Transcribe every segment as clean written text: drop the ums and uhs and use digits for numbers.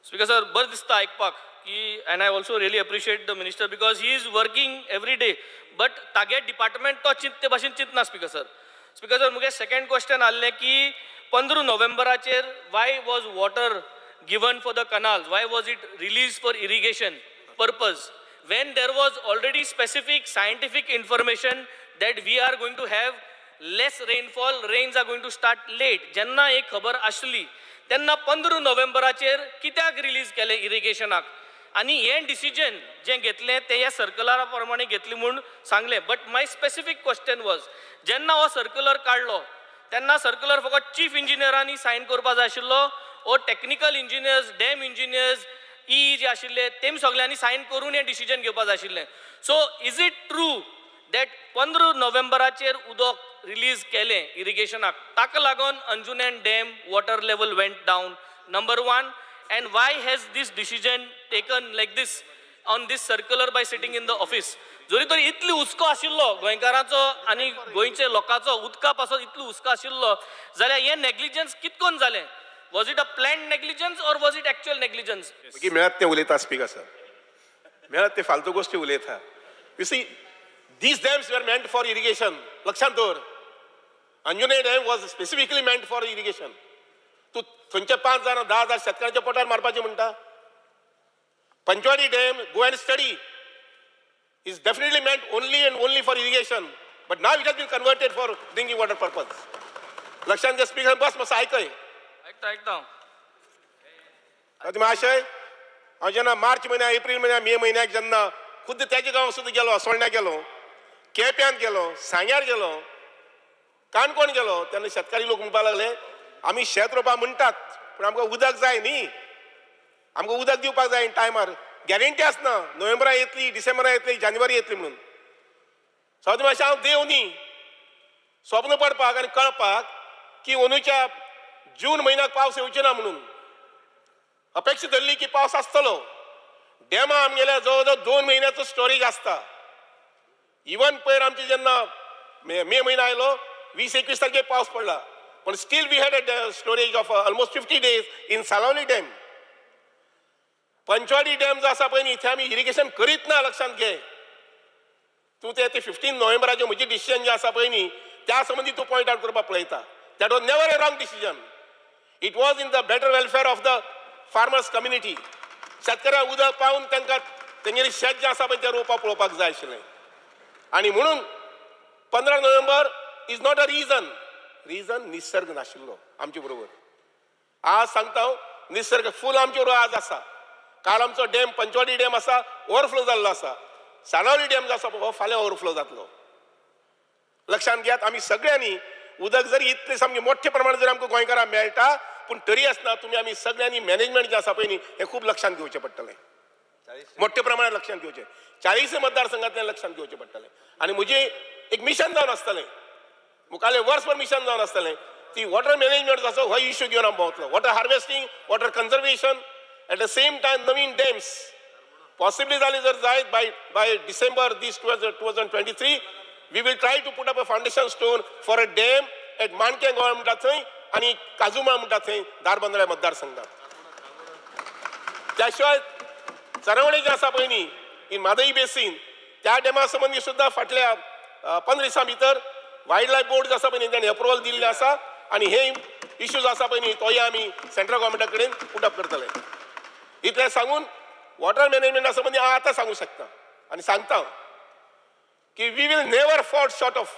Speaker sir, बरें दिसता आयकपाक की and I also really appreciate the minister because he is working every day, but Tage department तो चिंतते भाशेन चिंतना. स्पीकर सर, स्पीकर सर, मुगे second question आहलें की 15 नोव्हेंबराचेर why was water given for the canals, why was it release for irrigation purpose when there was already specific scientific information that we are going to have less rainfall, rains are going to start late? जेन्ना एक खबर आसली तेन्ना 15 नोव्हेंबराचेर कित्याक release केलें इरिगेशनाक? आनी हें decision जें घेतलें तें ह्या सर्कुलरा प्रमाणे घेतलें म्हूण सांगलें. But my specific question was, जेन्ना हो सर्कुलर काडलो तेन्ना सर्कुलर फकत चीफ इंजिनियरांनी सायन करपा जाय आशिल्लो ओ टॅक्निकल इंजिनियर्स, डॅम इंजिनियर्स, ई जे आशिल्ले तेम सगल्यांनी सायन करून हें डिसिजन घेवपा जाय आशिल्लें? So is it true that 15 नोव्हेंबराचेर उदक रिलीज केलें इरिगेशनाक, ताका लागून Anjunem dam water level went down, number one? And why has this decision taken like this on this circular by sitting in the office? जरी तर इतली हुस्को आशिल्लो गोंयकारांचो आनी गोंयचे लोकांचो उदका पासत इतलो हुस्को आशिल्लो जाल्यार हें नेग्लिजन्स कितकोन जालें? Was it a planned negligence or was it actual negligence? मागीर मेळत तें उलयता स्पीकर सर, मेळत ते फालतू गोश्टी उलयता. You see, these dams were meant for irrigation. लक्षांत दवर, Anjunem dam was specifically meant for irrigation. तूं थंयचे 5,000 10,000 शेतकारांच्या पोटार मारपाचें म्हणटा? Panchvati dam, go and study, is definitely meant only and only for irrigation, but now it has been converted for drinking water purpose. लक्षांत घे speaker, बस मातसो आयकय. आयकता आयकता. महाशय, हांव जेन्ना मार्च म्हयन्याक, एप्रील म्हयन्याक, मे म्हयन्याक जेन्ना खुद्द तेज्या गांवांत सुद्दां गेलो, असोळण्या गेलो, केप्यांत गेलो, सांग्यार गेलो, काणकोण गेलो, तेन्ना शेतकारी लोक म्हणपाक लागले आमी शेत रोवपा म्हणटात पूण आमकां उदक जाय न्ही, आमकां उदक दिवपाक जाय टायमार, गॅरंटी आसना नोव्हेंबरा येतली, डिसेंबरा येतली, जानेवारी येतली म्हणून. सौद मातशें हांव देव न्ही स्वप्न पडपाक आनी कळपाक की अंदूच्या जून म्हयन्याक पावस येवचे ना म्हणून. अपेक्षा धरली की पावस आसतलो. डॅमा आमगेल्या जवळ जवळ 2 म्हयन्याचो स्टोरेज आसता. इवन पयर आमचे जेन्ना मे म्हयनो आयलो 20-21 तारखेर पावस पडला, पण still we had a storage of almost 50 days in Salaulim dam. Panchvati dam जो आसा पळय न्ही, थंय आमी इरिगेशन करीत ना. लक्षांत घे तूं, ते 15 नोव्हेंबराचें म्हजें डिसिजन जें आसा पळय न्ही त्या संबंदी तूं पॉयंट आवट करपाक पळयता. That was never a wrong decision. It was in the better welfare of the farmers community. शेतकऱ्यांक उदक पावून तांकां तेंगेलें शेत जें आसा पळय तें रोवपाक पळोवपाक जाय आशिल्लें. आनी म्हणून 15 November is not a reason. Reason निसर्ग नाशिल्लो आमचे बरोबर. आज सांगता हांव, निसर्ग फूल आमचे बरोबर आज आसा. काल आमचो डॅम पंचवाडी डॅम आसा ओवरफ्लो जाल्लो आसा, साणावली डॅम जो आसा हो फाल्यां ओवरफ्लो जातलो. लक्षांत घेयात, आमी सगळ्यांनी उदक जरी इतलें सामकें मोठ्या प्रमाणात जर आमकां गोंयकारांक मेळटा पूण तरी आसतना तुमी आमी सगळ्यांनी मॅनेजमेंट जें आसा पळय न्ही हें खूब लक्षांत घेवचें पडटलें, मोठ्या प्रमाणात लक्षांत घेवचें, 40 मतदारसंघांतल्यान लक्षांत घेवचें पडटलें. आनी म्हजें एक मिशन जावन आसतलें, मुखाल्लें वर्सभर मिशन जावन आसतलें ती वॉटर मॅनेजमेंट जो आसा हो इश्यू घेवन हांव भोंवतलो. Water harvesting, water conservation, at the same time Naveen dams possibly जाले जर जायत by December this 2023 we will try to put up a foundation stone for a dam at Manke Goa म्हणटा थंय आनी काजुमा म्हणटा थंय धारबांदोड्या मतदारसंघात. त्या शिवाय चरवणे जे आसा पळय न्ही इन म्हादई बेसीन, त्या डॅमा संबंदी सुद्दां फाटल्या 15 दिसां भितर वायल्ड लायफ बोर्ड जो आसा पळय न्ही ताणें अप्रुवल दिल्लें आसा आनी हे इश्यू जो आसा पळय न्ही तोय आमी सेंट्रल गव्हर्मेंटा कडेन पुट अप करतले. इतलें सांगून वॉटर मॅनेजमेंटा संबंदी हांव आतां सांगूं शकता आनी सांगता की we will never fall short of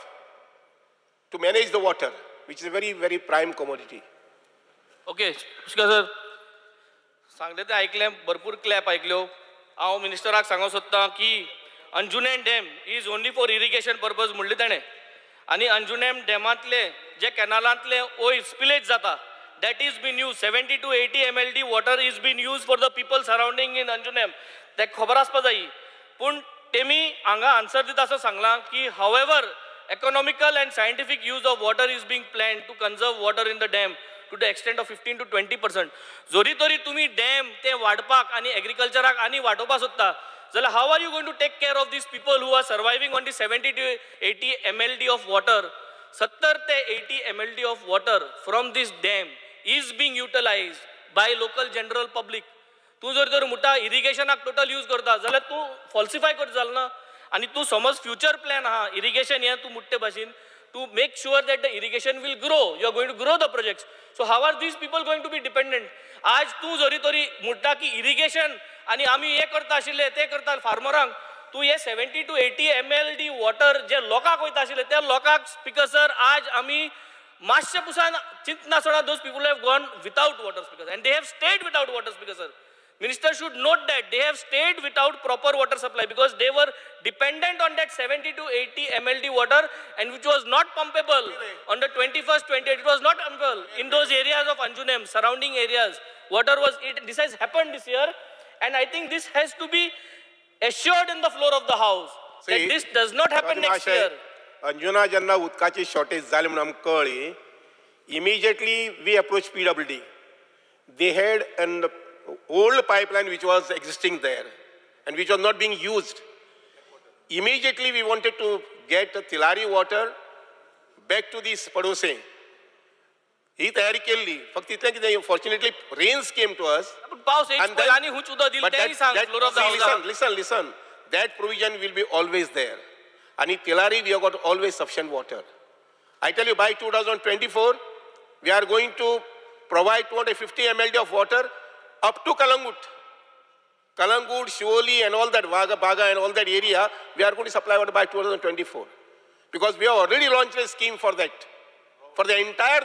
to manage the water, which is a very very prime commodity. Okay speaker sir, सांगलें तें आयकलें, भरपूर क्लॅप आयकल्यो. हांव मिनिस्टराक सांगूंक सोदतां की Anjunem dam is only for irrigation purpose म्हणलें ताणें, आनी अंजुनेम डॅमांतले जे कॅनालांतले वयर स्पिलेज जाता that is been use 70 to 80 MLD water is been use for the people surrounding in Anjunem. तें खबर आसपा जाय. पूण तेमी हांगा आन्सर दिता असो सांगलां की however economical and scientific use of water is being planned to conserve water in the dam to the extent of 15 to 20%. जरी तरी तुमी डॅम ते वाडपाक आनी एग्रीकल्चराक आनी वाडोवपाक सोदता जाल्यार how are you going to take care of these people who are surviving on the 70 to 80 MLD of water? 70 ते 80 MLD of water from this dam is being utilized by local general public. तूं जर तर म्हणटा इरिगेशनाक total use करता जाल्यार तूं फॉल्सिफाय करता जालें ना. आनी तूं समज फ्युचर प्लॅन आहा इरिगेशन हें तूं मुट्टे भाशेन to make sure that the irrigation will grow, you are going to grow the projects. So how are these people going to be dependent? आज तूं जरी तरी म्हणटा की इरिगेशन आनी आमी हें करता आशिल्ले ते करता फार्मरांक, तूं हे 70 to 80 MLD water जे लोकांक वयता आशिल्ले त्या लोकांक स्पीकर सर आज आमी मातशे Pusan चिंतनासतना those people have gone without water, speaker, and they have stayed without water, speaker sir. Minister should note that they have stayed without proper water supply because they were dependent on that 70 to 80 MLD water and which was not pumpable on the 21st, 28th. It was not pumpable in those areas of Anjunem, surrounding areas. Water was, this has happened this year, and I think this has to be assured in the floor of the house that this does not happen next year. Anjuna जेन्ना उदकाची shortage जाली म्हणून आमकां कळ्ळी, immediately we approach PWD. They had an old pipeline which was existing there and which was not being used. Immediately we wanted to get Tillari water back to this Padose. ही तयारी केल्ली, फक्त इतलें कितें fortunately rains came to us. पावस आनी हुंच उदक दिलें तेंय सांग floor of the house. Listen, listen. That provision will be always there. And Tillari we have got always sufficient water. I tell you, by 2024 we are going to provide 250 MLD of water up to Kalangut. Kalangut, Shioli and all that, Baga and all that area, we are going to supply water by 2024. Because we have already launched a scheme for that, for the entire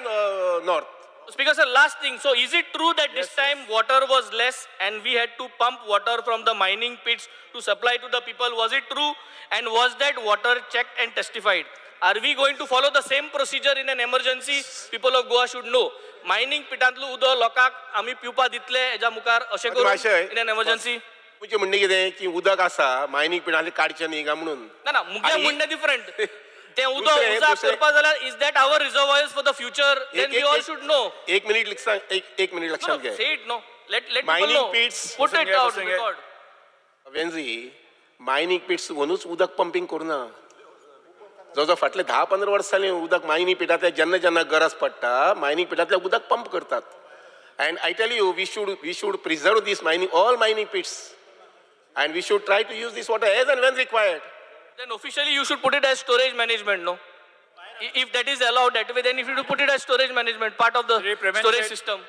north. Speaker sir, last thing. So is it true that this time water was less and we had to pump water from the mining pits to supply to the people? Was it true? And was that water checked and testified? Are we going to follow the same procedure in an emergency? People of Goa should know. Mining पिटांतलो उदक लोकांक आमी पिवपा दितले हेज्या मुखार अशें करून in an emergency? तुमचें म्हणणें कितें की उदक आसा मायनिंग पिटांतलें काडचें न्ही काय म्हणून? ना ना, मुगे म्हणणें डिफरंट. तें उदक उजाक करपा जाल्यार is that our reservoirs for the future? Then we all should know. एक मिनिट एक मिनिट लक्षात घे. Say it no. Let people know. Put it out record. Venzy, mining pits वनूच उदक पंपिंग करूना. जवळ जवळ फाटले 10-15 वर्सां जालीं उदक मायनिंग पिटांतलें जेन्ना जेन्ना गरज पडटा मायनिंग पिटांतलें उदक पंप करतात. And I tell you, we should preserve this mining, all mining pits, and we should try to use this water as and when required. Then officially you should put it as storage management, no? If that is allowed that way, then if you put it as storage management, part of the storage system.